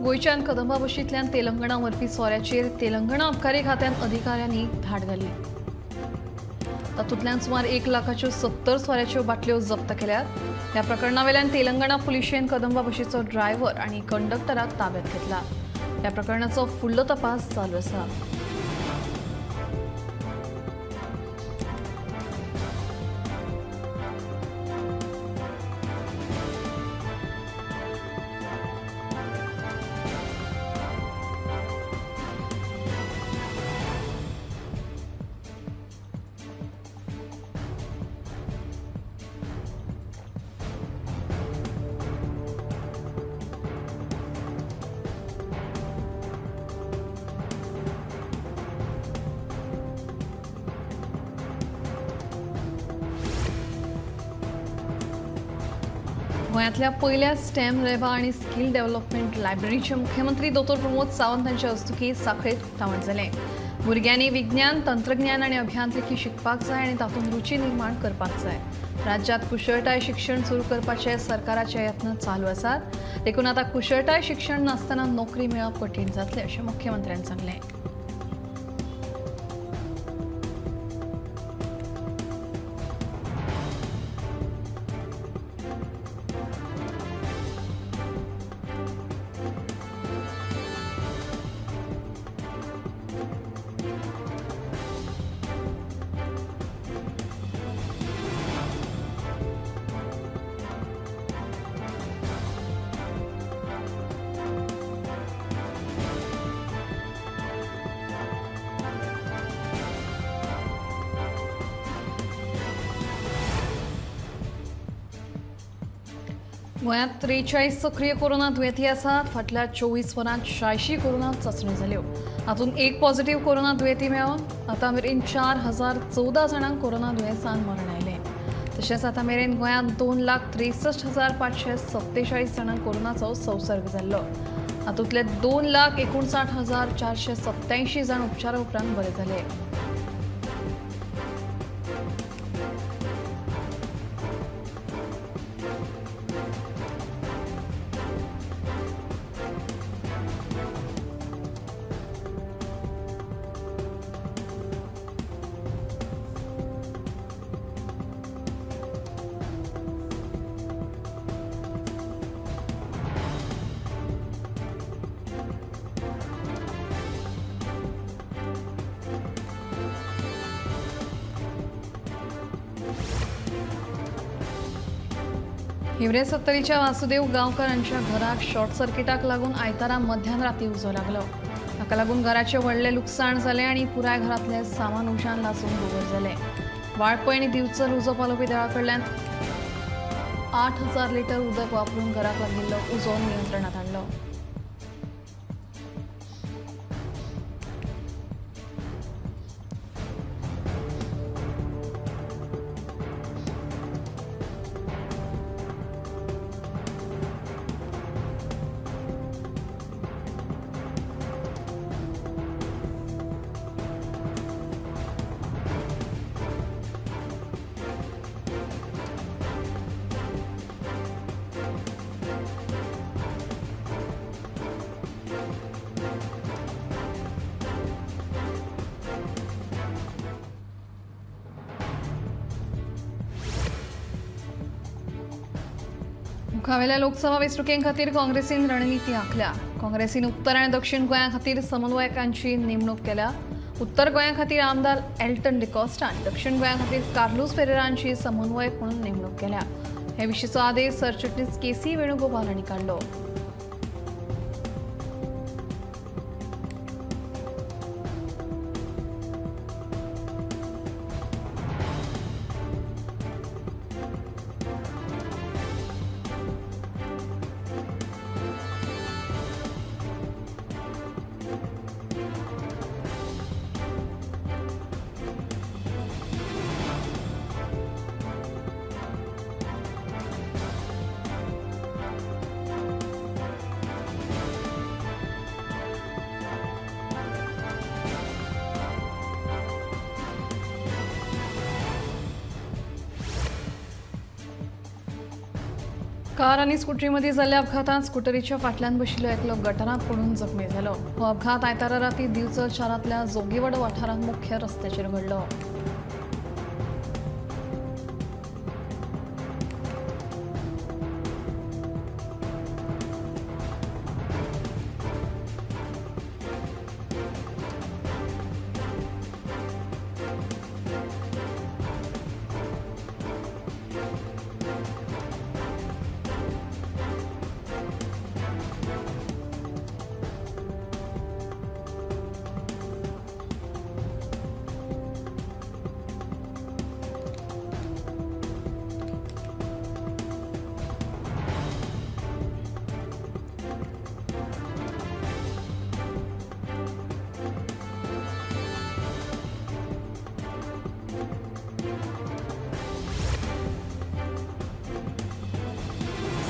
गोंयच्यान कदंबा बशींतल्यान तेलंगणा व्हरपी सोऱ्याचेर तेलंगणा अबकारी खात्यान अधिकाऱ्यांनी धाड घाली. तातूंतल्यान सुमार 1 लाखाच्यो 70 सोऱ्याच्यो बाटल्यो जप्त केल्यात. ह्या प्रकरणावेल्यान तेलंगणा पुलिशेन कदंबा बशीचो ड्रायव्हर आनी कंडक्टराक ताब्यात घेतला. ह्या प्रकरणाचो फुडलो तपास चालू आसा. गोंयांतल्या पयल्या स्टेम रेवा आनी स्किल डेव्हलपमेंट लायब्ररीचे मुख्यमंत्री दोतोर प्रमोद सावंत हांच्या हस्तुकीं सांखळेंत उक्तावण जालें. भुरग्यांनी विज्ञान, तंत्रज्ञान आनी अभियांत्रिकी शिकपाक जाय आनी तातूंत रुची निर्माण करपाक जाय. राज्यांत कुशळटाय शिक्षण सुरू करपाचे सरकाराचे यत्न चालू आसात. देखून आतां कुशळटाय शिक्षण नासतना नोकरी मेळप कठीण जातलें अशें मुख्यमंत्र्यान सांगलें. गोंयांत 43 सक्रीय कोरोना दुयेंती आसात. फाटल्या 24 वरांत 86 कोरोना चांचण्यो जाल्यो. हातूंत 1 पॉझिटिव्ह कोरोना दुयेंती मेळ्ळो. आतां मेरेन 4014 जाणांक कोरोना दुयेंसान मरण आयलें. तशेंच आतां मेरेन गोंयांत 2,63,547 जाणांक कोरोनाचो संसर्ग जाल्लो. हातूंतले 2,59,487 जाण उपचारा उपरांत बरे जाले. हिवरे सत्तरीच्या वासुदेव गांवकर हांच्या घराक शॉर्ट सर्किटाक लागून आयतारा मध्यान राती उजो लागलो. हाका लागून घराचें व्हडलें लुकसाण जालें आनी पुराय घरांतलें सामान उज्यान लासून गोबर जालें. वाळपय आनी दिवचल उजो पालोवपी दळा कडल्यान 8000 लिटर उदक वापरून घराक लागिल्लो उजो नियंत्रणांत हाडलो. मुखावेल्या लोकसभा वेंचणुके खातीर काँग्रेसीन रणनिती आंखल्या. काँग्रेसीन उत्तर आनी दक्षिण गोंया खातीर समन्वयकांची नेमणूक केल्या. उत्तर गोंया खातीर आमदार एल्टन डिकॉस्टा आनी दक्षिण गोंया खातीर कार्लूस फेरेरांची समन्वयक म्हणून नेमणूक केल्या. हे विशींचो आदेश सरचिटणीस के सी वेणुगोपाल हांणी काडलो. कार आनी स्कुटरी मदीं जाल्ल्या अपघातांत स्कुटरीच्या फाटल्यान बशिल्लो एकलो गटरांत पडून जखमी जालो. हो अपघात आयतारा राती दिवचल शारांतल्या जोगीवाडो वाठारांत मुख्य रस्त्याचेर घडलो.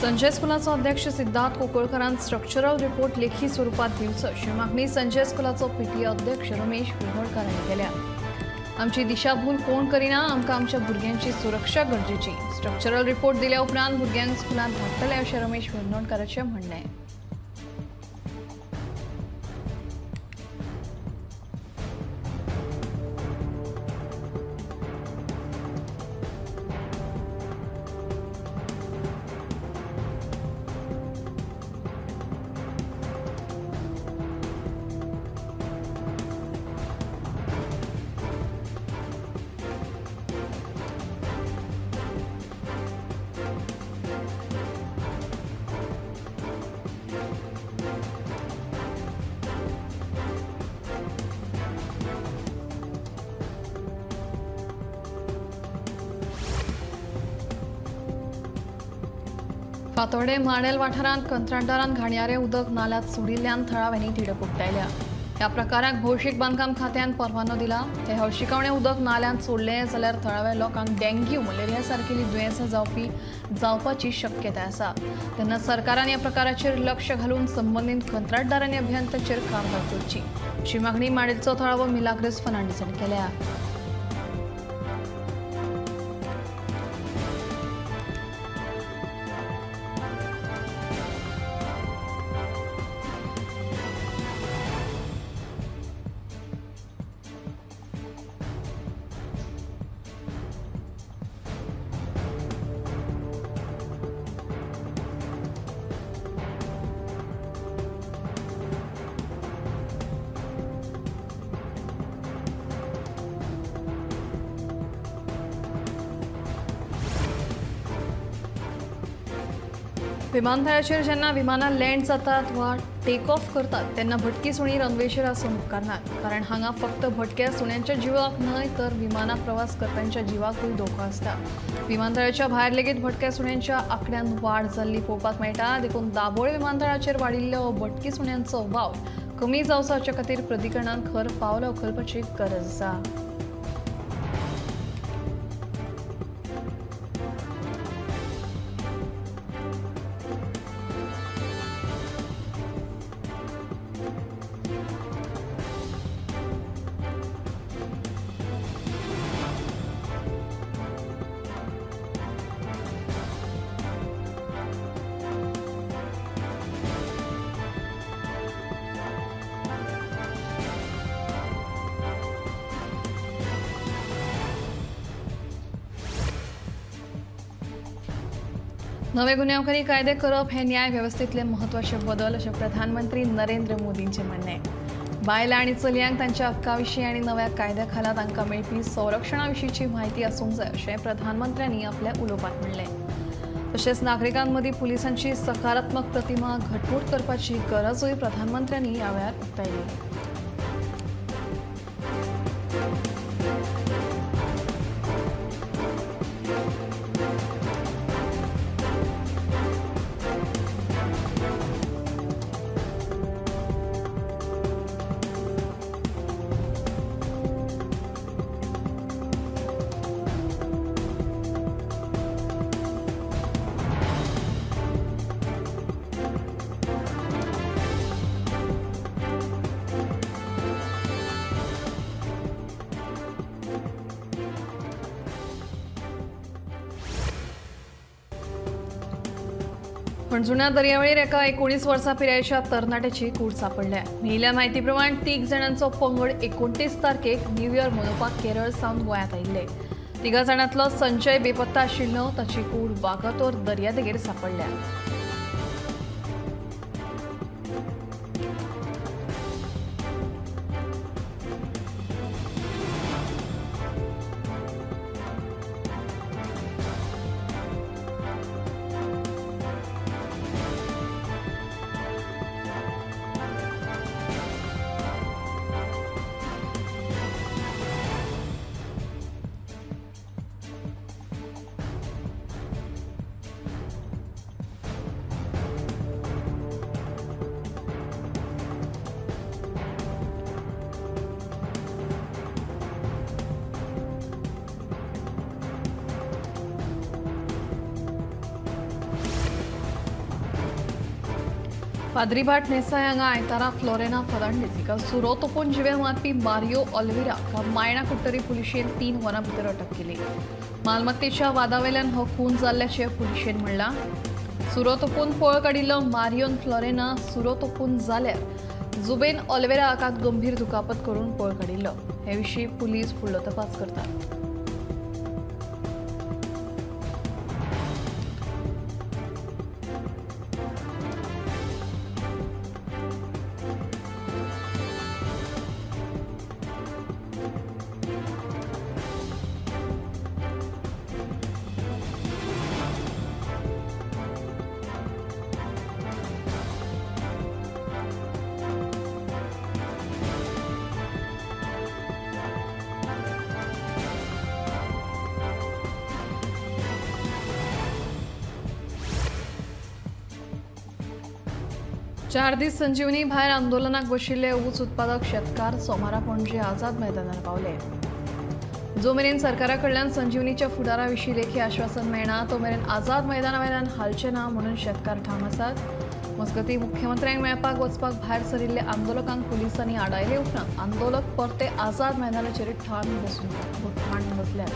संजय स्कुलाचो अध्यक्ष सिद्धार्थ कोकळकरान स्ट्रक्चरल रिपोर्ट लेखी स्वरूपात दिवचो अशी मागणी संजय स्कुलाचो पीटीए अध्यक्ष रमेश विरवणकर हांणी केल्या. आमची दिशाभूल कोण करिना, आमकां आमच्या भुरग्यांची सुरक्षा गरजेची. स्ट्रक्चरल रिपोर्ट दिल्या उपरांत भुरग्यांक स्कुलांत धाडटले अशें रमेश विरवणकराचें म्हणणें. फातोर्डे माडेल वाठारांत कंत्राटदारान घाणयारें उदक नाल्यांत सोडिल्ल्यान थळाव्यांनी तिडक उक्तायल्या. ह्या प्रकाराक भौशीक बांदकाम खात्यान परवानो दिला. हे हळशिकावणें उदक नाल्यांत सोडलें जाल्यार थळाव्या लोकांक डेंग्यू, मलेरिया सारकेली दुयेंसां जावपाची शक्यताय आसा. तेन्ना सरकारान ह्या प्रकाराचेर लक्ष घालून संबंदीत कंत्राटदारांनी अभियंत्यांचेर कारवाय करची अशी मागणी माडेलचो थळावो मिलाग्रेस फर्नांडीस हांणी केल्या. विमानतळाचेर जेन्ना विमानां लँड जातात वा टेक ऑफ करतात तेन्ना भटकी सुणी रनवेचेर आसूंक उपकारनात, कारण हांगा फक्त भटक्या सुण्यांच्या जिवाक न्हय तर विमानांत प्रवास करप्यांच्या जिवाकूय धोको आसता. विमानतळाच्या भायर लेगीत भटक्या सुण्यांच्या आंकड्यांत वाड जाल्ली पळोवपाक मेळटा. देखून दाबोळे विमानतळाचेर वाडिल्लो भटकी सुण्यांचो वावर कमी जावचो हाचे खातीर प्राधिकरणान खर पावलां उखलपाची गरज आसा. नवे गुन्यांवकारी कायदे करप हे न्याय वेवस्थेतले म्हत्वाचे बदल अशें प्रधानमंत्री नरेंद्र मोदींचें म्हणणें. बायलां आनी चलयांक तांच्या हक्का विशीं आनी नव्या कायद्या खाला तांकां मेळपी संरक्षणा विशींची म्हायती आसूंक जाय अशें प्रधानमंत्र्यांनी आपल्या उलोवपांत म्हणलें. तशेंच नागरिकां मदीं पुलिसांची सकारात्मक प्रतिमा घटमूट करपाची गरजूय प्रधानमंत्र्यांनी ह्या वेळार उक्तायली. हणजुणा दर्यावेळेर एका 19 वर्सां पिरायेच्या तरणाट्याची कूड सांपडल्या. मेळिल्ल्या म्हायती प्रमाण 3 जाणांचो पंगड 29 तारखेक न्यू इयर मनोवपाक केरळ सावन गोंयांत आयिल्ले. 3 जाणांतलो संजय बेपत्ता आशिल्लो. ताची कूड वागातोर दर्यादेगेर सांपडल्या. पाद्रीभाट नेसाय हांगा आयतारा फ्लोरेना फर्नांडीस हिका सुरो तोपून जिवे मारपी मारियो ऑलिव्हेरा हाका मायणा कुडटरी पुलिशेन 3 वरां भितर अटक केली. मालमत्तेच्या वादावेल्यान हो खून जाल्ल्याचें पुलिशेन म्हणलां. सुरो तोपून पळ काडिल्लो मारियोन फ्लोरेना सुरो तोपून जाल्यार जुबेन ऑलिव्हेरा हाका गंभीर दुखापत करून पळ काडिल्लो. हे विशीं पुलीस फुडलो तपास करतात. चार दीस संजीवनी भायर आंदोलनाक बशिल्ले ऊस उत्पादक शेतकार सोमारा पणजे आझाद मैदानार पावले. जो मेरेन सरकारा कडल्यान संजीवनीच्या फुडारा विशीं लेखी आश्वासन मेळना तो मेरेन आझाद मैदाना वयल्यान हालचे ना म्हणून शेतकार ठाम आसात. मजगतीं मुख्यमंत्र्यांक मेळपाक वचपाक भायर सरिल्ले आंदोलकांक पुलिसांनी आडायले उपरांत आंदोलक परते आझाद मैदानाचेर ठाण बसल्यात.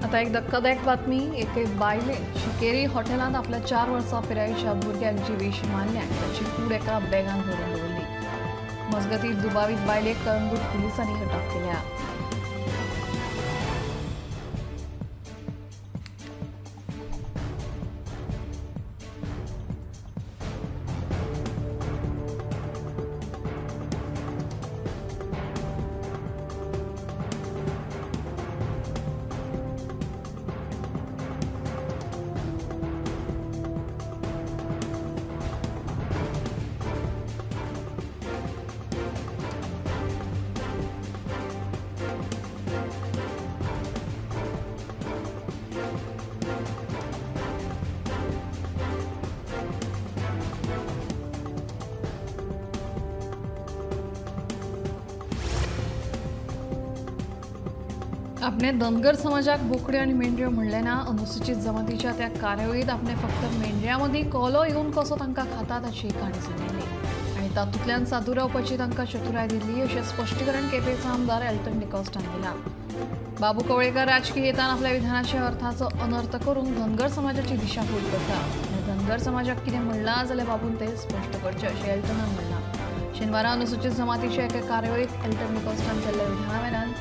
आता एक धक्कादायक बातमी. एके बायलेन शिकेरी हॉटेलांत आपल्या 4 वर्सां पिरायेच्या भुरग्याक जिवेशी मारल्या आनी ताची कूड एका बॅगांत भरून दवरली. मजगतीं दुबावीत बायलेक कळंगूट पुलिसांनी अटक केल्या. आपणे धनगर समाजाक बोकड्यो आनी मेंढऱ्यो म्हणलें ना. अनुसूचित जमातीच्या त्या कार्यावळींत आपणे फक्त मेंढऱ्यां मदीं कोलो येवन कसो तांकां खाता ताची काणी सांगिल्ली आनी तातूंतल्यान सादूर रावपाची तांकां चतुराय दिल्ली अशें स्पश्टीकरण केपेंचो आमदार एल्टन डिकॉस्टान दिलां. बाबू कवळेकर राजकी हेतान आपल्या विधानाच्या अर्थाचो अनर्थ करून धनगर समाजाची दिशाभूल करता आनी धनगर समाजाक कितें म्हणलां जाल्यार बाबून तें स्पश्ट करचें अशें एल्टनान म्हणलां. शेनवारा अनुसूचित जमातीच्या एका कार्यावळींत एल्टन डिकॉस्टान केल्ल्या विधाना वयल्यान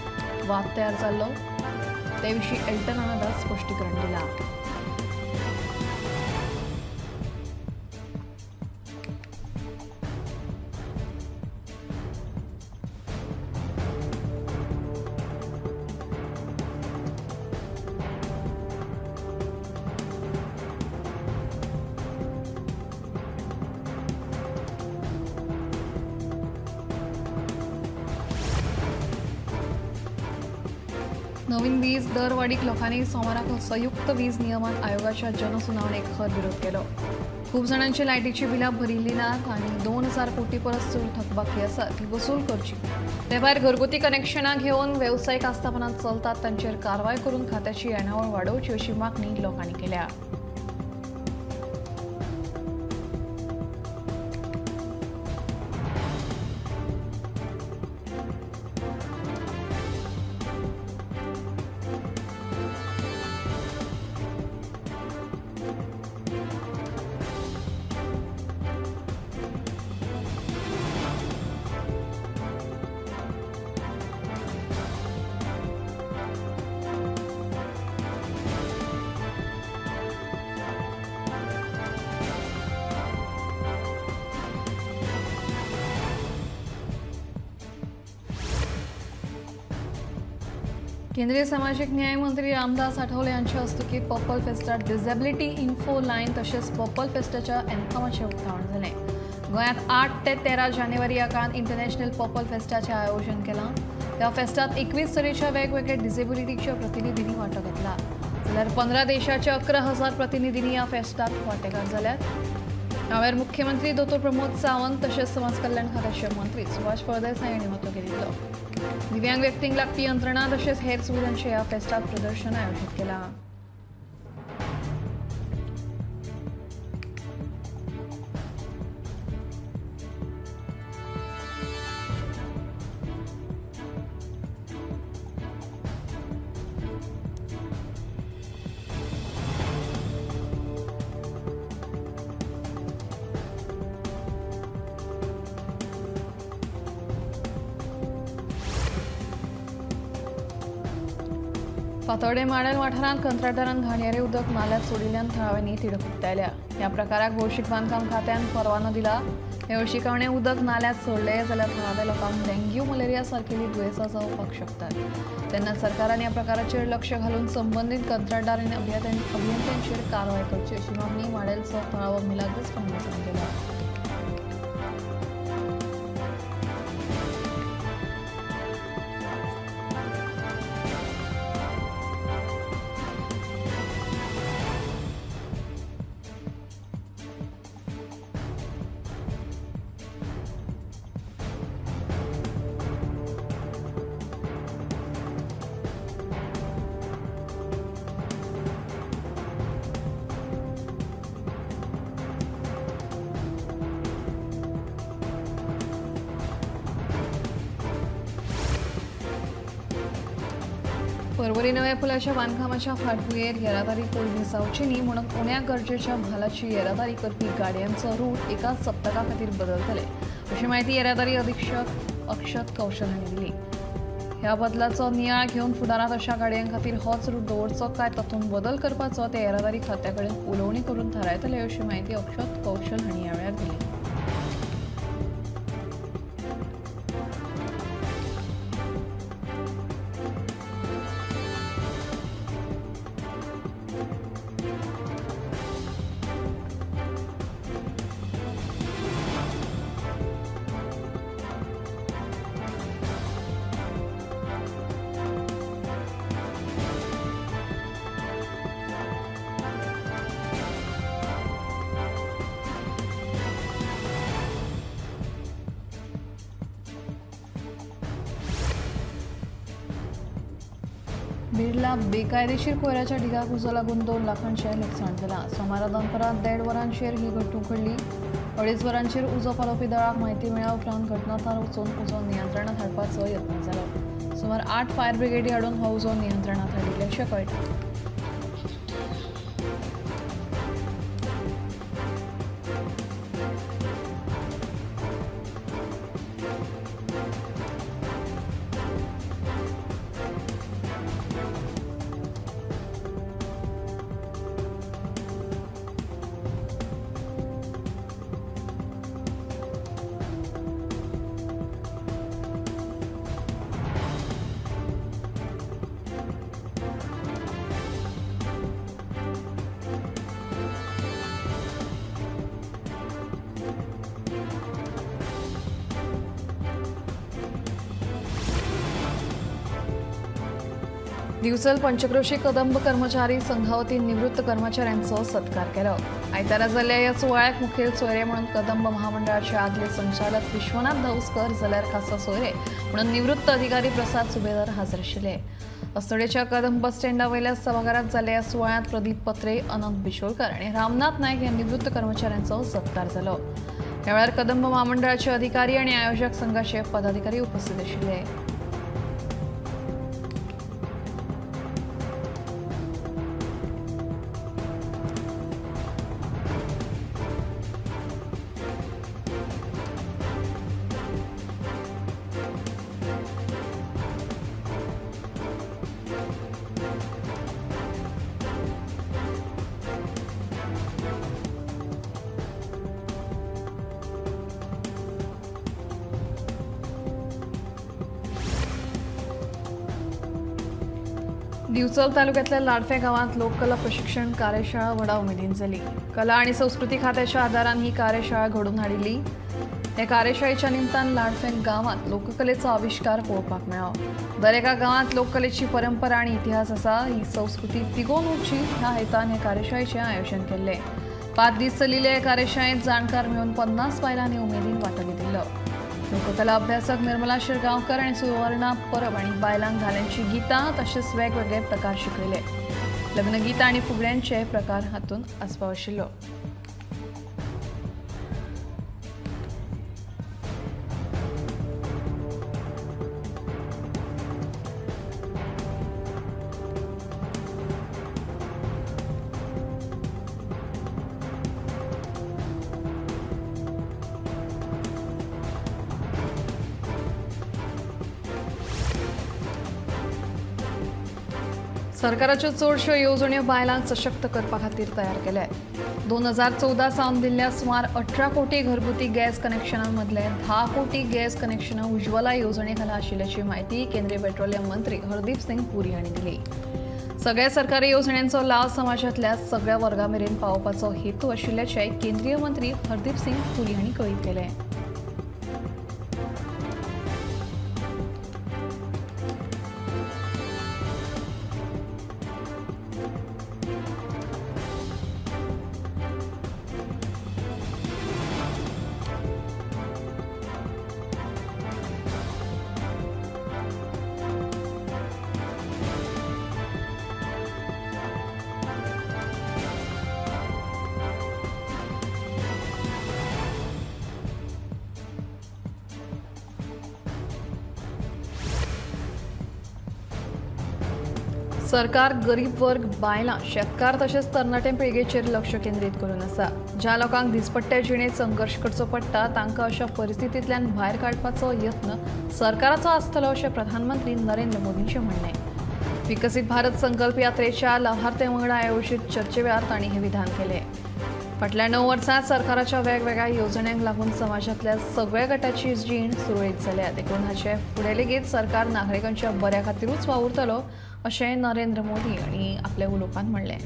वाद तयार जाल्लो. ते विशीं एल्टनान आतां स्पश्टीकरण दिलां. नवीन वीज दरवाडीक लोकांनी सोमाराक संयुक्त वीज नियमन आयोगाच्या जनसुनावणेक खर विरोध केलो। खूब जाणांची लायटीची बिलां भरिल्ली नात आनी 2000 कोटी परस चड थकबाकी आसा ती वसूल करची। ते भायर घरगुती कनेक्शनां घेवन वेवसायीक आस्थापनां चलतात तांचेर कारवाय करून खात्याची येणावळ वाडोवची अशी मागणी लोकांनी केल्या। केंद्रीय सामाजिक न्याय मंत्री रामदास आठवले यांच्या हस्तुकी पर्पल फेस्टात डिसेबिलिटी इन्फो लायन तशेंच पर्पल फेस्टाच्या एन्थमाचें उक्तावण जालें। गोंयांत 8 ते 13 जानेवारी ह्या काळांत इंटरनॅशनल पर्पल फेस्टाचें आयोजन केलां। ह्या फेस्टात 21 तरेच्या वेगवेगळ्या डिसेबिलिटीच्या प्रतिनिधींनी वांटो घेतला, जाल्यार 15 देशाच्या 11,000 प्रतिनिधींनी ह्या फेस्टात वांटेकार जाल्यात। ह्या वेळार मुख्यमंत्री दोतोर प्रमोद सावंत तशेंच समाज कल्याण खात्याचे मंत्री सुभाष फळदेसाय हांणी वांटो घेतिल्लो। दिव्यांग व्यक्तींक लागपी यंत्रणा तशेंच हेर सुविधांचें ह्या फेस्टात प्रदर्शन आयोजीत केलां। फातोर्डे माडेल वाठारांत कंत्राटदारान घाणयारें उदक नाल्यात सोडिल्ल्यान थळाव्यांनी तिडक उक्तायल्या। ह्या प्रकाराक भौशीक बांदकाम खात्यान परवानो दिला। हे हळशिकावणें उदक नाल्यात सोडलें जाल्यार थळाव्या लोकांक डेंग्यू मलेरिया सारकेली दुयेंसां जावपाक शकतात। तेन्ना सरकारान ह्या प्रकाराचेर लक्ष घालून संबंदीत कंत्राटदार आनी अभियंत्यांचेर कारवाय करची अशी मागणी माडेलचो थळावो मिलाग्रस फर्नांडीसान केल्या। पर्वरी नव्या पुलाच्या बांदकामाच्या फाटभुंयेर येरादारी कोंयडी जावची न्ही म्हणून उण्या गरजेच्या म्हालाची येरादारी करपी गाडयांचो रूट एका सप्तका खातीर बदलतले अशी म्हायती येरादारी अधिक्षक अक्षत कौशल हांणी दिली। ह्या बदलाचो नियाळ घेवन फुडारांत अशा गाडयां खातीर होच रूट दवरचो काय तातूंत बदल करपाचो ते येरादारी खात्या कडेन उलोवणी करून थारायतले अशी म्हायती अक्षत कौशल हांणी ह्या वेळार दिली। बीडला बेकायदेशीर कोयराच्या ढिगाक उजो लागून 2 लाखांचें लुकसाण जालां। सोमारा दनपरां 1.5 वरांचेर ही घडणूक घडली। 2.5 वरांचेर उजो पालोवपी दळाक म्हायती मेळ्ळ्या उपरांत घटनाथळार वचून उजो नियंत्रणांत हाडपाचो यत्न जालो। सुमार 8 फायर ब्रिगेडी हाडून हो उजो नियंत्रणांत हाडिल्ल्याचें कळटा। दिवचल पंचक्रोशी कदंब कर्मचारी संघावतीन निवृत्त कर्मचाऱ्यांचो सत्कार केलो। आयतारा जाल्ल्या ह्या सुवाळ्याक मुखेल सोयरे म्हणून कदंब महामंडळाचे आदले संचालक विश्वनाथ धाऊस्कर जाल्यार खासा सोयरे म्हणून निवृत्त अधिकारी प्रसाद सुभेदार हजर आशिल्ले। अस्नोडेच्या कदंब बस स्टँडा वयल्या सभाघरात जाल्ल्या ह्या सुवाळ्यांत प्रदीप पत्रे, अनंत बिशोलकर आनी रामनाथ नायक ह्या निवृत्त कर्मचाऱ्यांचो सत्कार जालो। ह्या वेळार कदंब महामंडळाचे अधिकारी आनी आयोजक संघाचे पदाधिकारी उपस्थित आशिल्ले। दिवचल तालुक्यातल्या लाडफे गावात लोककला प्रशिक्षण कार्यशाळा व्हडा उमेदीन जाली। कला आणि संस्कृती खात्याच्या आदारान ही कार्यशाळा घडोवन हाडिल्ली। ह्या कार्यशाळेच्या निमतान लाडफे गावात लोककलेचो आविष्कार पळोवपाक मेळ्ळो। दरेका गावात लोककलेची परंपरा आणि इतिहास आसा, ही संस्कृती तिगोवन उरची ह्या हेतान हे कार्यशाळेचें आयोजन केल्लें। 5 दीस चलिल्ले हे कार्यशाळेंत जाणकार मेळून 50 बायलांनी उमेदीन वांटो घेतिल्लो। लोककला अभ्यासक निर्मला शिरगांवकर आणि सुवर्णा परब आणि बायलांक धाल्यांची गीतां तशेंच वेगवेगळे प्रकार शिकयले। लग्नगीतां आनी फुगड्यांचे प्रकार हातूंत आस्पाव आशिल्लो। सरकाराच्यो चडश्यो येवजण्यो बायलांक सशक्त करपा खातीर तयार केल्या। 2014 सावन दिल्ल्या सुमार 18 कोटी घरगुती गॅस कनेक्शनां मदले 10 कोटी गॅस कनेक्शनां उज्ज्वला येवजणे खाला आशिल्ल्याची म्हायती केंद्रीय पेट्रोलियम मंत्री हरदीप सिंग पुरी हांणी दिली। सगळ्या सरकारी येवजण्यांचो लाव समाजांतल्या सगळ्या वर्गां मेरेन पावोवपाचो हेतू आशिल्ल्याचें केंद्रीय मंत्री हरदीप सिंग पुरी हांणी कळीत केलें। सरकार गरीब वर्ग, बायलां, शेतकार तशेंच तरणाटे पिळगेचेर लक्ष केंद्रीत करून आसा। ज्या लोकांक दिसपट्ट्या जिणेंत संघर्श करचो पडटा तांकां अशा परिस्थितींतल्यान भायर काडपाचो यत्न सरकाराचो आसतलो अशें प्रधानमंत्री नरेंद्र मोदींचें म्हणणें। विकसीत भारत संकल्प यात्रेच्या लाभार्थ्यां वांगडा आयोजीत चर्चे वेळार तांणी हें विधान केलें। फाटल्या 9 वर्सांत सरकाराच्या वेगवेगळ्या येवजण्यांक लागून समाजांतल्या सगळ्या गटाची जीण सुरळीत जाल्या, देखून हाचे फुडें लेगीत सरकार नागरिकांच्या बऱ्या खातीरूच वावुरतलो अशें नरेंद्र मोदी हांणी आपल्या उलोवपांत म्हणलें।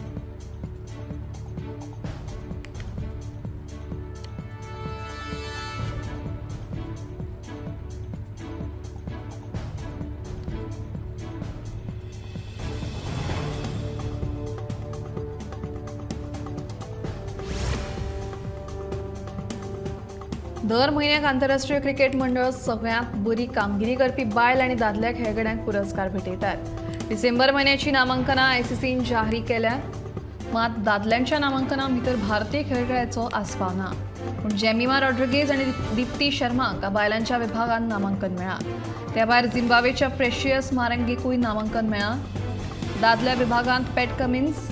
दर म्हयन्याक आंतरराष्ट्रीय क्रिकेट मंडळ सगळ्यांत बरी कामगिरी करपी बायल आनी दादल्या खेळगड्यांक पुरस्कार भेटयतात। डिसेंबर म्हयन्याची नामांकनां आयसीसीन जाहीर केल्या, मात दादल्यांच्या नामांकनां भितर भारतीय खेळगड्याचो आस्पाव ना। पूण जेमिमा रॉड्रिगेज आनी दीप्ती शर्मा हांकां बायलांच्या विभागांत नामांकन मेळ्ळां। त्या भायर झिम्बाब्वेच्या प्रेशियस मारंगीकूय नामांकन मेळ्ळां। दादल्या विभागांत पॅट कमिन्स,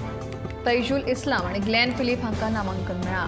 तैजुल इस्लाम आनी ग्लॅन फिलीप हांकां नामांकन मेळ्ळां।